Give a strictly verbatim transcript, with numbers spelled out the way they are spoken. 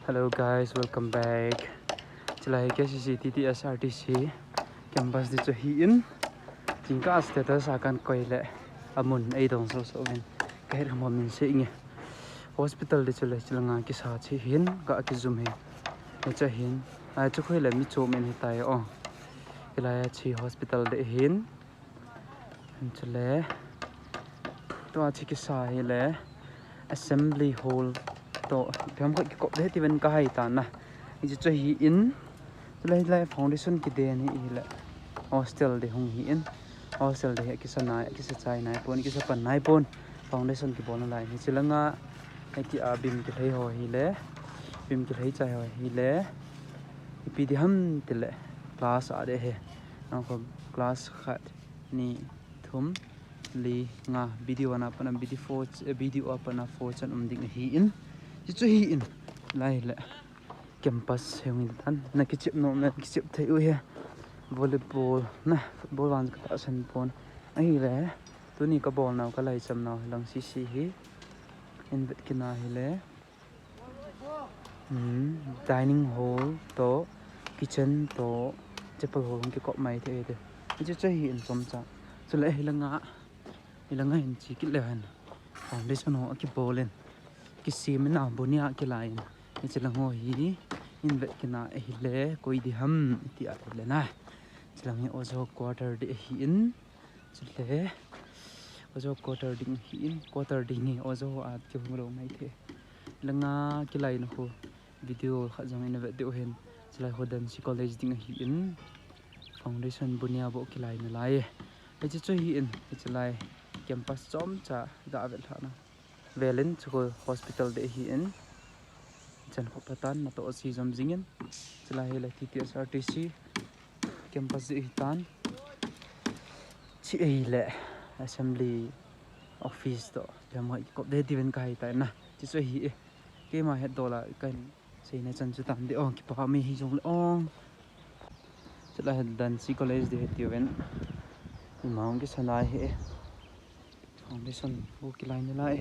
Hello guys, welcome back. Chulai K C C T T S R T C campus ding chu ahin. Jingkah status a kan koi le amun eidong soso uvin. Kahet kham kham in sei inge. Hospital ding chule chulanga kisa chu ahin, ga kijum hi. Hichu ahin. Ai chu khoi le mi chom in hitai o. Hilai a chu hospital ding ahin. Chule tua chu kisa hi le assembly hall toh ipi ham khat kikop ding ti ven kahai tan na. Hichu chu ahin. Chule hilai foundation kiden hi hile hostel ding hung ahin. Hostel ding hi kisa nai, kisa chai nai pon, kisa pan nai pon. Foundation kibol nalai hi. Chulanga hitia beam kilhei ho hile, beam kilhei chai ho hile, ipi ding ham tile class a ding ahi. Nang ko class khat, ni, thum, li, nga, B D one a pat a B D four, eh, B D O a pat a four chan um ding ahin. Hichu ahin. Lai le campus hi hung hitan. Na kichep nom le kichep thei u hi. Volleyball na, football vang katahsan pon. Ahile tuni kabol nau, kalai cham nau hilang sese hi. In vet kit na hile, hmm, dining hall toh, kitchen toh, chapel hall hung kikop mai thei e. Hichu chu ahin chomcha. Chule hilanga, hilanga hin che kit le hen foundation ho akibol in, kisem in a bunia kilai in. Hichu lang ho hi in vet kit na ahile koi ding ham iti ahile na. Chulang hi ojo quarter ding ahin. Chule ojo quarter ding ahin, quarter ding hi ojo a kihung lou mai thei. Langa kilai na khu video khat jong in vet diu hen. Chulai khu Dhansi College ding ahin. Foundation bunia bou kilai nalai. Hichu chu ahin, hichu lai campus chomcha ga vet lhah na. Velin chu khu hospital ding ahin. Chan khu patan natoh si jom jingin. Chulai hile T T S R T C campus ding ahitan. Chu ahile assembly office toh ipi ham khat kikop ding ti ven kahai tai na. Hichu ahi e. Keima hetdol a kan seina chan chu tam ding o, kipa mi hijongle o. Chulai hi Dhansi College ding ahi ti ven. Ima hung kisa nai hi e. Foundation bou kilai nalai.